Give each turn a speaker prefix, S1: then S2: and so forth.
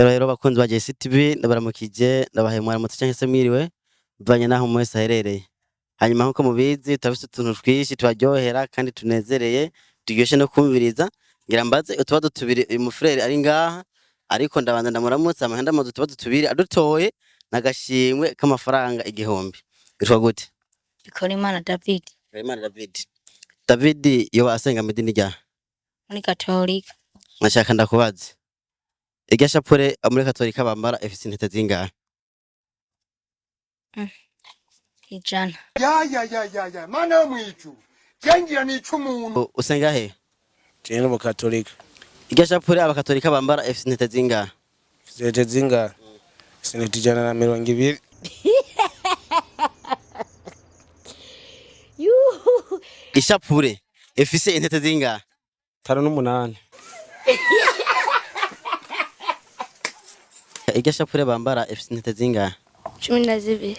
S1: Rero bakunzi ba JCTV, ndabaramukije, ndabahaye mwaramutse canke se mwiriwe bivanye naho umwe wese aherereye. Hanyuma nkuko mubizi, turafise utuntu twinshi tubaryohera kandi tunezereye, turyoshe no kumviriza. Ngira mbaze utubazo tubiri uyu mufurere ari ngaha, ariko ndabanza ndamuramutse, hama ndamubaza utubazo tubiri, adutoye n'agashimwe k'amafaranga 1000. Witwa gute?
S2: Bikorimana David.
S1: Bikorimana David. David yoba asenga mu idini ryahe?
S2: Muri Katolika.
S1: Nashaka ndakubaze, irya shapure muri Katolika bambara ifise intete zingahe?
S2: 100.
S3: Ya ya ya ya ya, mana yo mwijuru, jengira nica umuntu.
S1: Usenga he?
S4: Jewe mu Katolika.
S1: Irya shapure abakatolika bambara ifise intete zingahe?
S4: Intete zingahe? Intete 120.
S1: Ishapure ifise intete zingahe?
S4: 58.
S1: Irya shapure bambara ifise intete zingahe?
S5: 12.